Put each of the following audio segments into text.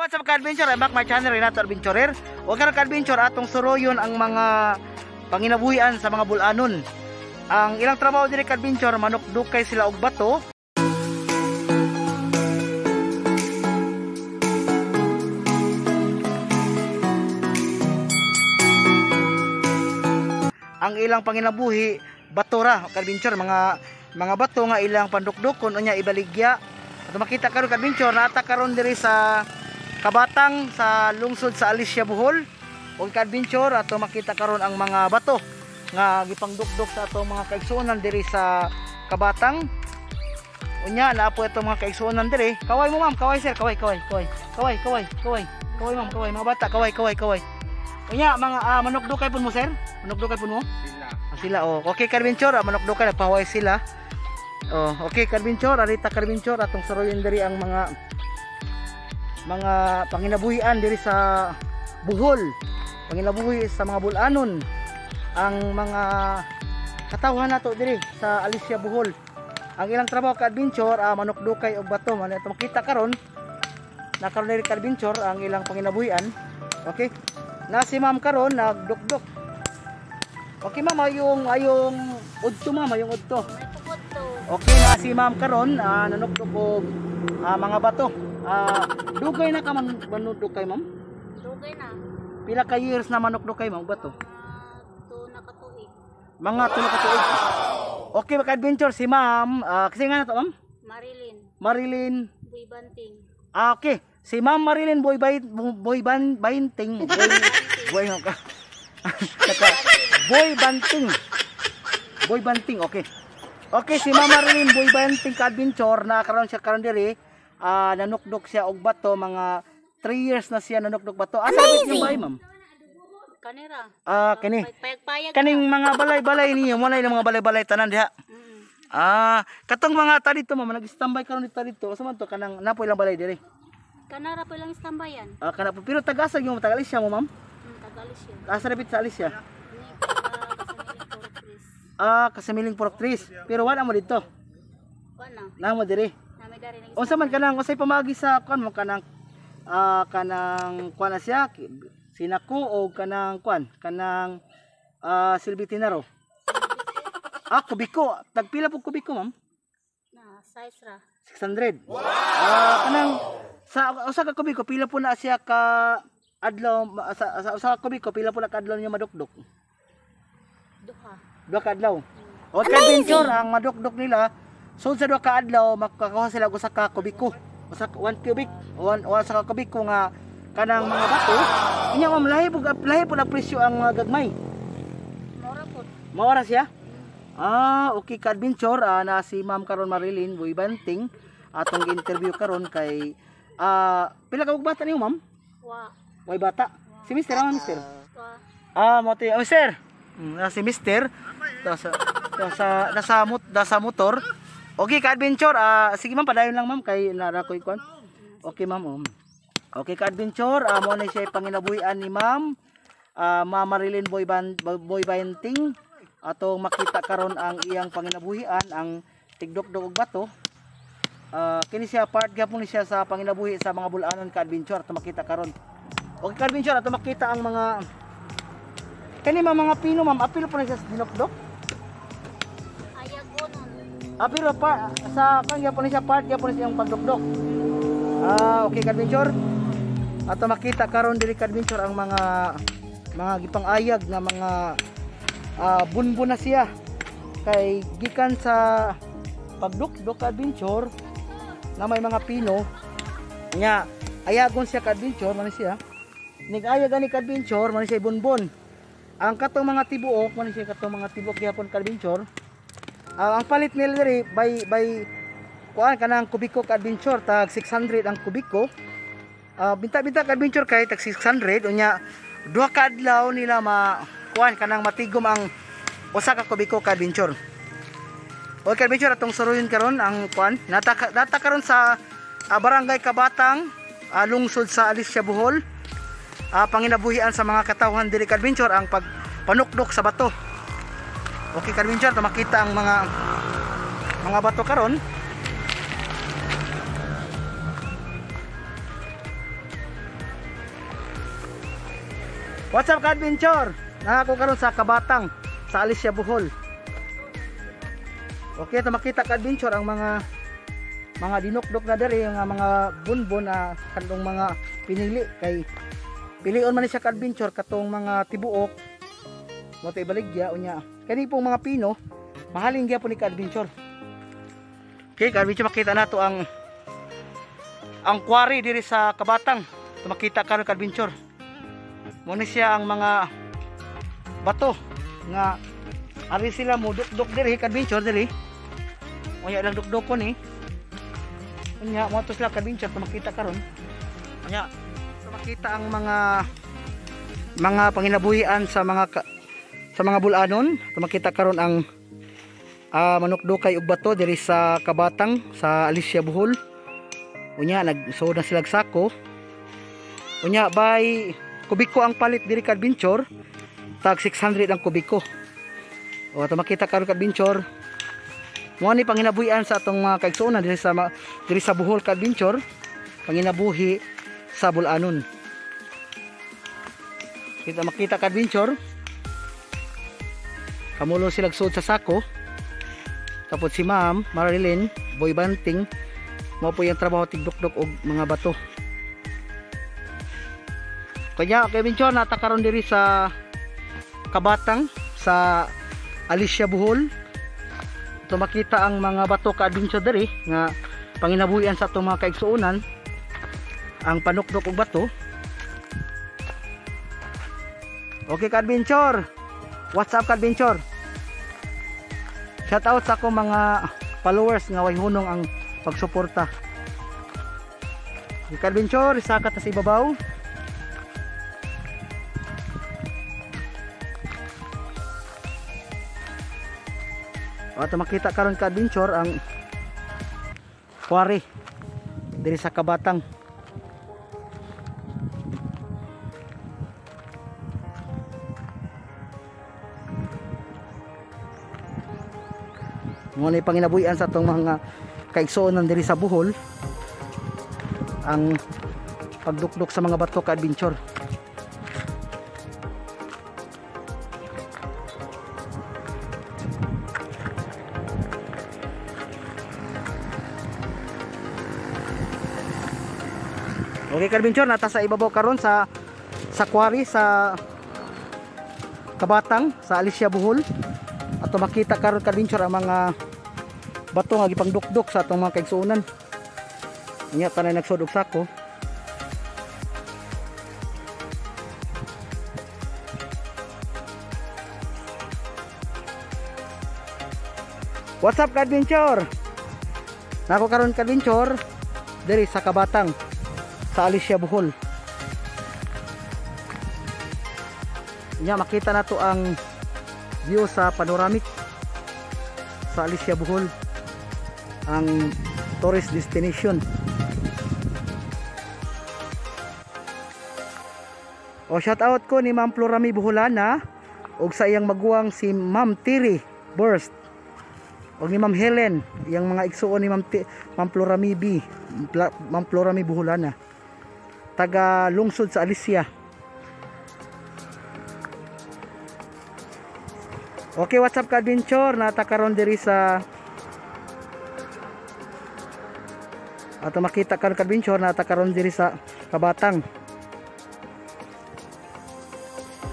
What's up, ka-adventure? I'm back my channel, Renato Adventurer. O karon, ka-adventure, atong suroyon ang mga panginabuhian sa mga bulanon. Ang ilang trabaho diri, ka-adventure, manukdukay sila og bato. Ang ilang panginabuhi, bato ra, ka-adventure, mga bato nga ilang pandukdukon unya ibaligya. At makita karon, ka-adventure, nata karon diri sa Kabatang sa lungsod sa Alicia, Bohol. O ka-adventure, ato makita karon ang mga bato nga gipangdukdok sa atong mga kaigsuonan diri sa Kabatang. Unya naa po itong mga kaigsuonan diri. Kaway mo ma'am, kaway sir, kaway, kaway, kaway. Kaway, kaway, kaway. Kaway ma'am, kaway mga bata, kaway, kaway, kaway. Unya mga manukdukay pud mo sir? Manukdukay pud mo? Sila. Ah, sila oh. Okay ka-adventure, manukdukay nagpaway sila. Oh, okay ka-adventure, arita ka-adventure atong suroyon diri ang mga panginabuhian diri sa Bohol, panginabuhi sa mga bulanon, ang mga katawhan nato diri sa Alicia, Bohol. Ang ilang trabaho, ka-adventure, manukdukay og bato. Man ito makita karon na karon diri, ka-adventure, ang ilang panginabuhian. Okay, na si ma'am karon nagdukdok. Okay ma'am, ayong udto ma'am, ayong udto. Okay na si ma'am karon nanukdok og mga bato. Dugay na ka man manukdok kay ma'am? Dugay na. Pila ka years na manukdok kay ma'am bato? Mga 2 na katuig. Mga 2 na katuig. Okay, maka-adventure si ma'am. Kasi nga na to ma'am? Marilyn. Marilyn Boy Banting. Okay. Si Ma'am Marilyn Boy Boy Ban Banting. Boy Boy ka. Boy Banting. Boy Banting, okay. Okay, si Ma'am Marilyn Boy Banting, ka-adventure, na karon siya karon diri. Nanukdok siya og bato, mga 3 years na siya nanukdok bato. Asa bit yung bahay ma'am? Kanira. Kani. Payag-payag. Kaning mga balay-balay niyo, mo na ilang mga balay-balay tanan diha. Katong mga ta dito ma'am, nag-standby karon dito dito. Asa man to kanang napo ilang balay diri? Kanara po lang istambayan. Kana po pero taga-asa yung taga Alicia mo ma'am? Taga-Alicia. Asa rabit sa Alicia? Ni Kasamiling Purok Tres. Pero wala mo dito. Wala. Na mo diri. Unsa man kanang unsay pamagi sa kuan mo kanang kanang kuan na siya sinako o kanang kuan kanang silbi tinaro. Kubiko. Tagpila po kubiko ma'am? Na size ra. 600. Wow. Kanang sa usa ka kubiko pila po na siya ka adlaw sa usa ka kubiko pila po na ka adlaw niya madukdok? Duha. Duha ka adlaw. O ka-adventure ang madukdok nila. So sa duha ka adlaw makakuha sila og usa ka kubiko. Usa 1 cubic, 1 usa ka kubiko nga kanang mga bato. Inya ma'am, lahi po na presyo ang gagmay. Mora po. Maora siya? Okay ka-adventure, na si Ma'am karon Marilyn Boy Banting atong interview karon kay pila ka bata niyo ma'am? Wa. Way bata. Si Mister, ang Mister. Wa. Mo oh, sir. Na si Mister nasa nasa nasa, nasa motor. Okay ka-adventure, sige ma'am, padayon lang ma'am kay nara koy kwan. Okay ma'am. Oh. Okay ka-adventure, mo na siya panginabuhian ni ma'am. Ma'am Marilyn Boy Boy Banting atong makita karon ang iyang panginabuhian, ang tigdokdok og bato. Kini siya part gyapon ni siya sa panginabuhi sa mga bulanon, ka-adventure, atong makita karon. Okay ka-adventure, atong makita ang mga kani mga pino ma'am, apil po na siya sa dinokdok. Ayag gonon. Pero pa sa kan gyapon ni siya part gyapon ni siyang pagdukdok. Okay ka-adventure. Ato makita karon diri, ka-adventure, ang mga gipang-ayag nga mga bunbun na siya kay gikan sa pagdukdok, ka-adventure, na may mga pino nya ayagon siya, ka-adventure, man siya nigayag ani, ka-adventure, man siya bunbon. Ang katong mga tibuok man siya, katong mga tibuok gyapon, ka-adventure. Ang palit nila diri by kuan kanang kubiko, ka-adventure, tag 600 ang kubiko. Binta-binta, ka-adventure, kay tag 600 unya duha ka adlaw nila ma kuan kanang matigom ang usa ka kubiko, ka-adventure. Okay ka-adventure, atong suruyon karon ang kuan nata karon sa Barangay Kabatang, lungsod sa Alicia, Bohol. Panginabuhian sa mga katawhan diri, ka-adventure, ang pagpanukdok sa bato. Okay ka-adventure, makita ang mga bato karon. What's up, ka-adventure? Naa ko karon sa Kabatang sa Alicia, Bohol. Okay, ito makita, ka-adventure, ang mga dinukdok na diri nga mga bunbon na kantong mga pinili kay pilion man ni siya, ka-adventure, katong mga tibuok mo to ibaligya. Unya kani pong mga pino, mahalin gyapon ni, ka-adventure. Okay, ka-adventure, makita nato ang quarry diri sa Kabatang. Ito makita karon, ka-adventure, mo ni siya ang mga bato nga ari sila mo dukdok diri, ka-adventure, diri. Unya ilang dukdokon ni. Unya mo to sila, ka-adventure, ito makita karon. Unya ito makita ang mga panginabuhian sa mga bulanon. Ito makita karon ang manukdukay og bato diri sa Kabatang sa Alicia, Bohol. Unya nagsuod na sila og sako. Unya by kubiko ang palit diri, ka-adventure, tag 600 ang kubiko. O ato makita karon, ka-adventure, mo ni panginabuhian sa atong mga kaigsuonan diri sa Bohol, ka-adventure, panginabuhi sa bulanon. Kita makita, ka-adventure, kamulo sila suod sa sako. Tapos si Ma'am Marilyn Boy Banting, mao po yung trabaho tigdukdok og mga bato. Kanya ka-adventure, nata karon diri sa Kabatang sa Alicia, Bohol. Ito makita ang mga bato, ka-adventure, diri nga panginabuhian sa atong mga kaigsuonan ang panukdok og bato. Okay, ka-adventure. What's up, ka-adventure? Shout out sa akong mga followers nga way hunong ang pagsuporta. Okay, ka-adventure, isaka ta sa ibabaw. At makita karon, ka-adventure, ang quarry diri sa Kabatang. Mo ni panginabuhian sa atong mga kaigsuonan diri sa Bohol ang pagdukdok sa mga bato, ka-adventure. Okay, ka-adventure, nata sa ibabaw karon sa quarry sa Kabatang sa Alicia, Bohol. Ato makita karon, ka-adventure, ang mga bato nga gipangdukdok sa atong mga kaigsuonan. Unya tanay nagsud og sako. What's up, ka-adventure? Nako karon, ka-adventure, diri sa Kabatang sa Alicia, Bohol. Nya makita nato ang view sa panoramic sa Alicia, Bohol, ang tourist destination. O shout out ko ni Ma'am Florami Boholana ug sa iyang maguwang si Ma'am Tiri Burst ug ni Ma'am Helen, iyang mga igsuon ni Ma'am Florami B, Ma'am Florami Boholana, taga lungsod sa Alicia. Okay, what's up, ka-adventure? Nata karon diri sa ato makita karon, ka-adventure, nata karon diri sa Kabatang.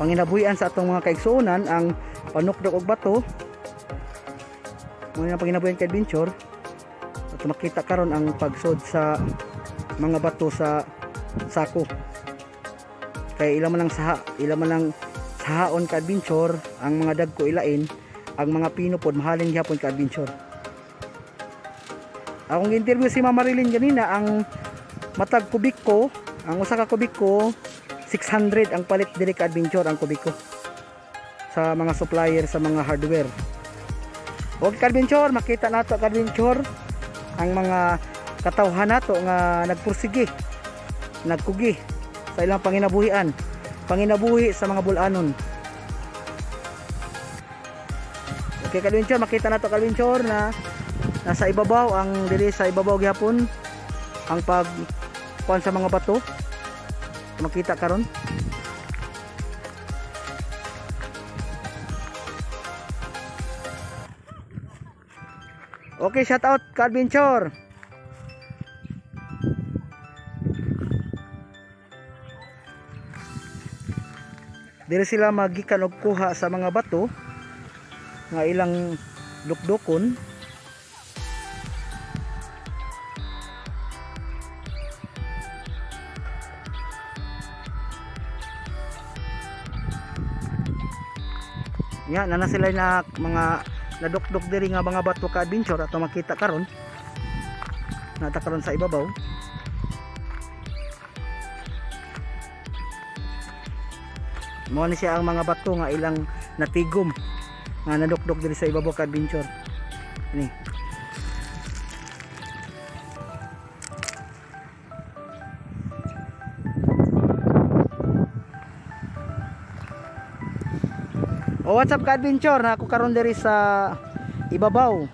Panginabuhian sa atong mga kaigsuonan ang panukdok og bato. Mo ni ang panginabuhian, ka-adventure. Ato makita karon ang pagsod sa mga bato sa sako. Kay ila man ang sahaon, ka-adventure, ang mga dagko ilain, ang mga pino pod mahalin gyapon, ka-adventure. Akong interview si Ma'am Marilyn ganina, ang matag kubiko, ang usa ka kubiko 600 ang palit diri, ka-adventure, ang kubiko sa mga supplier sa mga hardware. Okay, ka-adventure, makita nato, ka-adventure, ang mga katawhan nato nga nagpursige, nagkugi sa ilang panginabuhian, panginabuhi sa mga bulanon. Okay, ka-adventure, makita nato, ka-adventure, na nasa ibabaw ang diri sa ibabaw gihapon ang pag kuan sa mga bato. Makita karon. Okay, shout out ka-adventure. Diri sila magikan og kuha sa mga bato nga ilang dukdukon. Ya, nana sila na mga nadukduk diri nga mga bato ka adventure ato makita karon. Nata karon sa ibabaw. Mao ni siya ang mga bato nga ilang natigom nga nadukduk diri sa ibabaw ka adventure. Ni. Oh, what's up ka adventure? Na ako karon diri sa ibabaw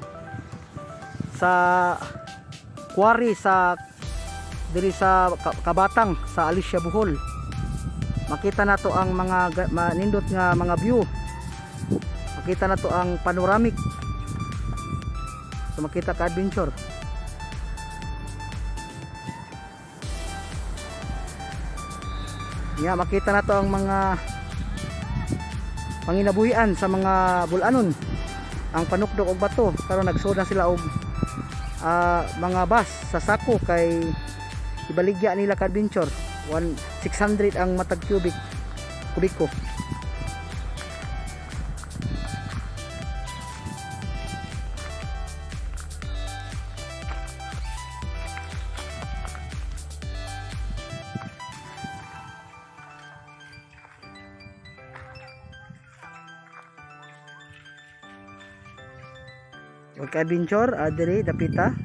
sa quarry sa diri sa Kabatang sa Alicia, Bohol. Makita nato ang mga manindot nga mga view. Makita nato ang panoramic. So makita ka adventure. Ya, makita nato ang mga panginabuhian sa mga bulanon, ang panukdok og bato. Karon nagsuod na sila og mga bus sa sako kay ibaligya nila ka adventure. 600 ang matag cubic kubiko. Ka-adventure, diri dapita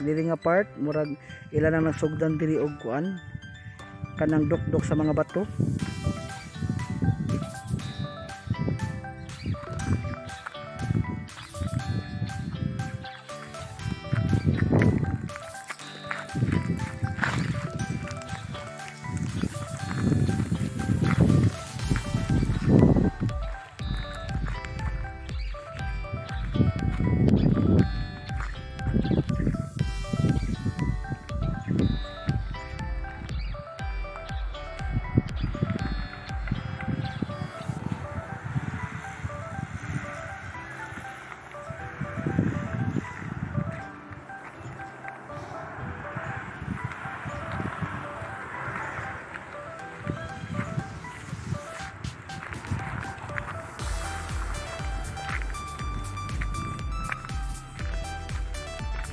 diri nga part murag ila nang nasugdan diri og kuan kanang dukdok sa mga bato.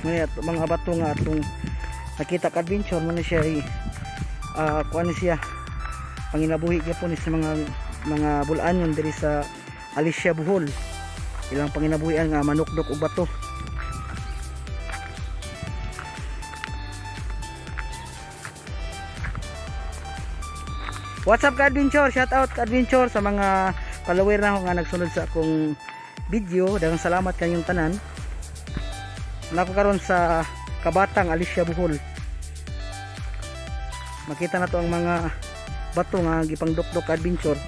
Ngayon, mga bato nga atong nakita ka adventure man siya kuan siya panginabuhi gyapon sa mga bulanon diri sa Alicia, Bohol. Ilang panginabuhian nga manukdok og bato. What's up ka adventure? Shout out ka adventure sa mga follower na ako nga nagsunod sa akong video. Daghang salamat kanyong tanan. Nako karon sa Kabatang, Alicia, Bohol. Makita na to ang mga bato nga gipangdukdok adventure.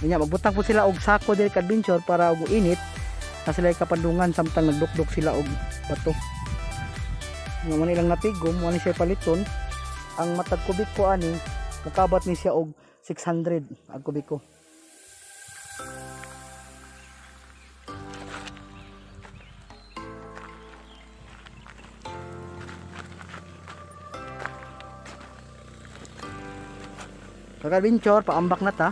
Unya magbutang po sila og sako diri ka adventure para og init na sila kapandungan samtang nagdukdok sila og bato. Nga man ilang natigom, mo ni siya paliton. Ang matag kubiko ani mukabat ni siya og 600 ang kubiko. Kaka-adventure, paambak na ta.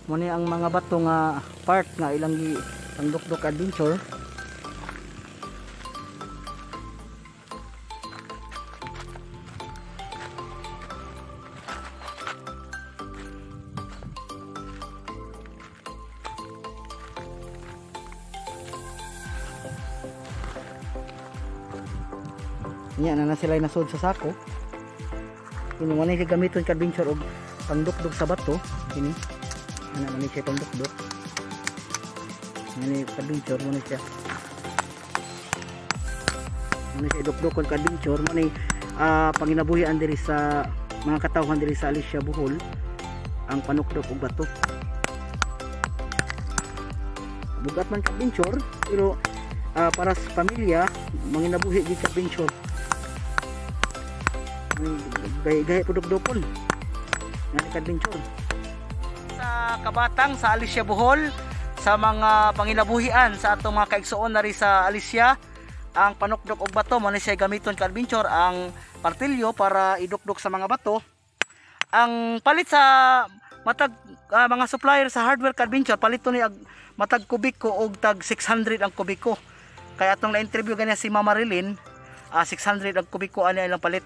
Muna ang mga bato nga part nga ilang pangdukdok adventure. Nya na sila nasud sa sako. Kini mo ni gamiton ka adventure og pangdukdok sa bato kini. Ana man siya pangdukdok. Ngani adventure mo ni siya. Mo ni siya dukdukon ka adventure mo ni panginabuhian diri sa mga katawhan diri sa Alicia, Bohol ang panukdok og bato. Bugat man ka adventure pero para sa pamilya manginabuhi gid ka-adventure. Gahi-gahi po dukdukon nga ka-adventure. Sa Kabatang sa Alicia, Bohol, sa mga panginabuhian sa atong mga kaigsuon na rin sa Alicia, ang panukdok og bato mo ni siya gamiton ka-adventure, ang partilyo para idukdok sa mga bato. Ang palit sa matag mga supplier sa hardware ka-adventure, palit to ni ag matag kubiko og tag 600 ang kubiko. Kaya atong na-interview ganyan si Mama Marilyn, 600 ang kubiko ani ilang palit.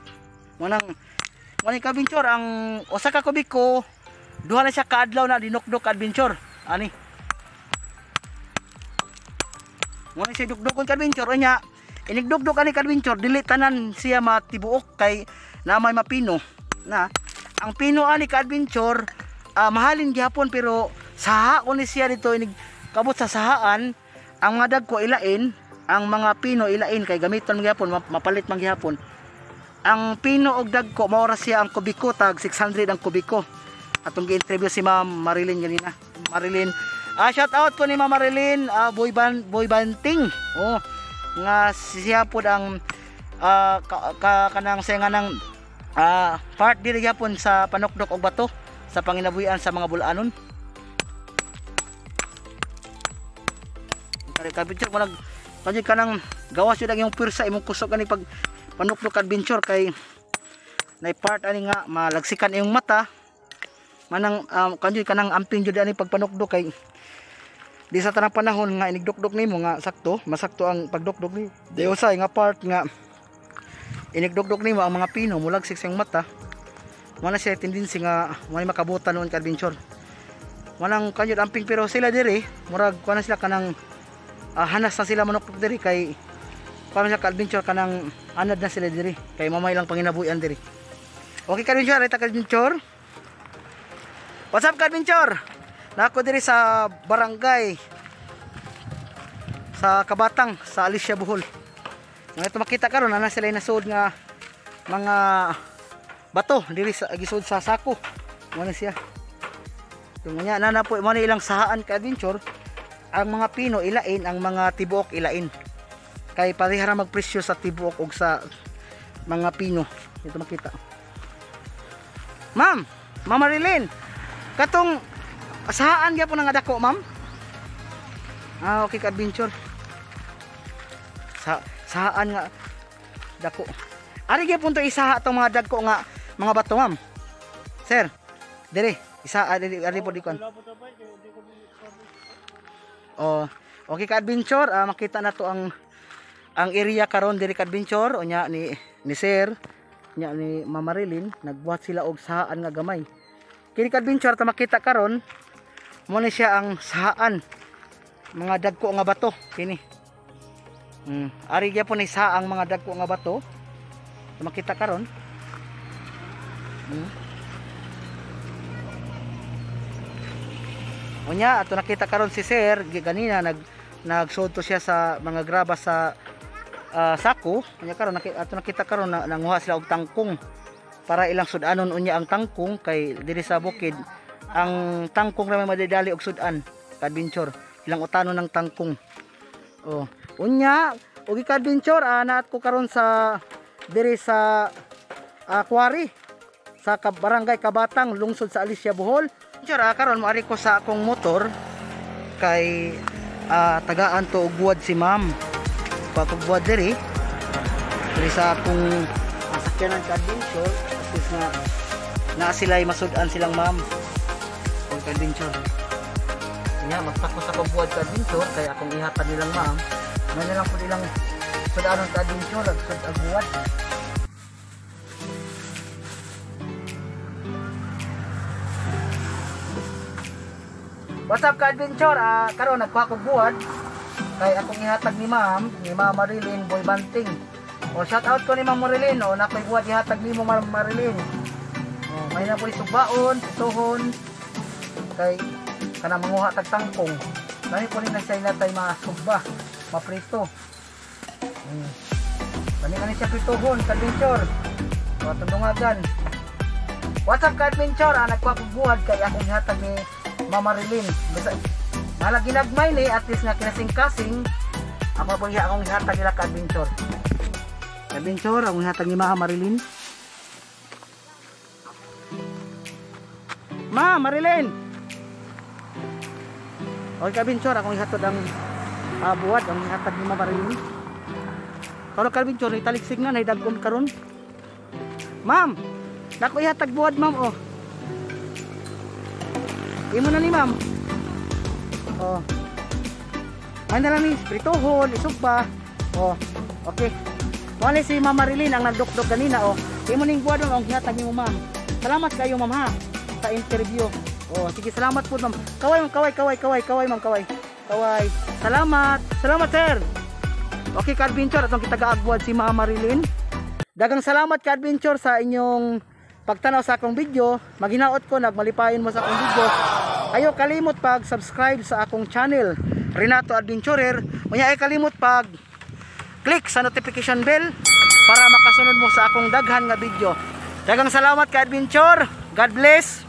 Munang mo ni ka-adventure ang usa ka kubiko, duha na siya kaadlaw na dinukdok ka-adventure ani. Mo ni siya dukdukon ka-adventure. Unya inigdukduk ani ka-adventure, dili tanan siya matibuok kay na may mapino na. Ang pino ani ka-adventure, mahalin gihapon, pero sahaon ni siya dito inig kabot sa sahaan. Ang mga dagko ilain, ang mga pino ilain kay gamiton gihapon, mapalit man gihapon. Ang pino og dagko mao ra siya ang kubiko, tag 600 ang kubiko. Atong gi-interview si Ma'am Marilyn ganina. Marilyn, shout out ko ni Ma'am Marilyn, Boy Banting. Oh, nga siya pod ang kanang siya nga nang part diri gyapon sa panukdok og bato sa panginabuhian sa mga bulanon. Kare ka-adventure mo nag kanyo kanang gawas yun ang iyong pirsa imong kusog ani pag panukdok adventure kay nay part ani nga malagsikan imong mata manang kanyo kanang amping jud ani pagpanukdok kay di sa tanang panahon nga inigdukdok nimo nga sakto masakto ang pagdukdok ni di usay nga part nga inigdukdok nimo ang mga pino mulagsik sa imong mata. Wala siya tendency nga wala makabutan noon ka-adventure. Walang kanyo amping, pero sila diri murag kuan na sila kanang hanas na sila manukdok diri kay kuan sila ka-adventure kanang anad na sila diri kay mamay lang panginabuhian diri. Okay ka-adventure, rita ka-adventure. What's up ka-adventure? Nako diri sa barangay sa Kabatang sa Alicia, Bohol. Nga ito makita karon na sila nasuod nga mga bato diri sa gisud sa sako. Mo na siya. Tungod na na po mo na ilang sahaan ka-adventure. Ang mga pino ilain, ang mga tibuok ilain. Kay pareha ra magpresyo sa tibuok og sa mga pino. Ito makita. Ma'am, Ma'am Marilyn, katong sahaan gyapon nga dako, ma'am? Okay ka-adventure. Sa sahaan nga dako. Ari gyapon to isaha tong mga dagko nga mga bato, ma'am. Sir, dire isa ari ari po dikon. Oh, okay ka-adventure, makita na to ang area karon diri ka-adventure. Unya ni sir, unya ni Ma'am Marilyn, nagbuhat sila og sahaan nga gamay. Kini ka-adventure ta makita karon mo ni siya ang sahaan mga dagko nga bato kini. Ari gyapon ni sa ang mga dagko nga bato. Makita karon. Unya ato nakita karon si sir ganina nagsuod to siya sa mga graba sa sako. Unya karon ato nakita karon na, nanguha sila og tangkong para ilang sudanon unya ang tangkong kay diri sa bukid ang tangkong ra may madidali og sudan ka-adventure, ilang utanon ng tangkong. Oh, unya og ka-adventure naat ko karon sa diri sa quarry sa barangay Kabatang, lungsod sa Alicia, Bohol. Adventure, karon moari ko sa akong motor kay tagaan to og buwad si ma'am. Pagbuwad diri diri sa akong sakyanan ka-adventure, at least nga na sila ay masud-an silang ma'am og ka-adventure. Nya magtakos ako buwad ka-adventure kay akong ihatag nilang ma'am. May na lang po nilang sudanon ka-adventure ag sud-ag buwad. What's up ka-adventure? Karon nagkuha kog buwad kay akong ihatag ni ma'am, ni Ma'am Marilyn Boy Banting. O shout out ko ni Ma'am Marilyn, o nakoy buwad ihatag nimo Ma'am Marilyn. O may na po isugbaon, pituhon kay kana manguha tag tangkong. Dami po ni na siya natay masugba, maprito. Dami ani siya prituhon ka-adventure. O atong dungagan. What's up ka-adventure? Nagkuha kog buwad kay akong ihatag ni Ma'am Marilyn. Basta mahala ginagmay ni, at least nga kinasing-kasing Ako pong iya akong ihatag ila ka-adventure. Adventure, akong ihatag ni Ma Marilyn. Ma Marilyn. Okay ka-adventure, akong ihatod ang buwad, ang ihatag ni Ma Marilyn. Karon ka-adventure, italiksik na naidagkom karon. Ma'am, nako ihatag buwad ma'am oh. Imo na ni ma'am. Oh. Ano lang ni pritohon, isugba. Oh, okay. Wala si Ma'am Marilyn ang nagdukdok kanina oh. Imo ning buwad ang gihatag nimo ma'am. Salamat kayo ma'am ha sa interview. Oh, sige salamat po ma'am. Kaway ma'am, kaway, kaway, kaway, kaway ma'am, kaway. Kaway. Salamat. Salamat sir. Okay ka-adventure, atong kita gaagbuad si Ma'am Marilyn. Dagang salamat ka-adventure sa inyong pagtanaw sa akong video. Maghinaot ko nagmalipayon mo sa akong video. Ayo kalimot pag subscribe sa akong channel Renato Adventurer. Unya ay kalimot pag click sa notification bell para makasunod mo sa akong daghan nga video. Dagang salamat ka-adventure. God bless.